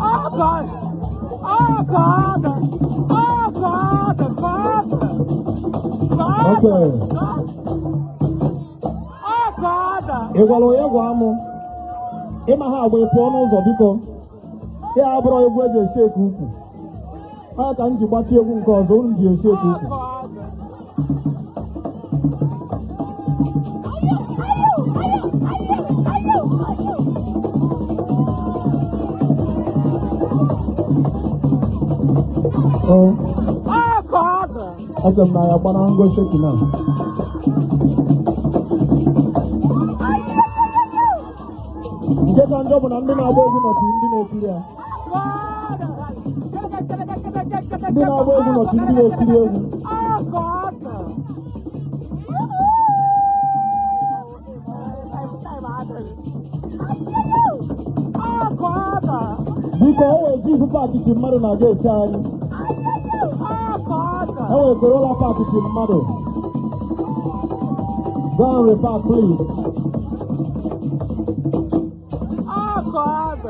God. Oh God. Oh God. God. God. Okay. God. Oh God. Ị gwara onye gwa mụ ịma ha agba, ị pụọ n'ụzọ biko. Ya abụrụ egwu eji esi eke ukwu ọ ka m ji gbatị egwu nke ọzọ unu ji esi eke Oh ukwu. God. Oh, Oh God. Asị m na ya gbana ngo sheki na. Nke ka njọ bụ na ndị na-agba egwu nọchi ndị na-ekiri ya. God. Ndị na-agba egwu nọchi ndị na-ekiri egwu. Oh God. Oh God. Biko, o wee Jeep park chi mmadụ na gate anyị. Oh God. E wee Corolla park chi mmadụ. Go and repark, please. Oh God.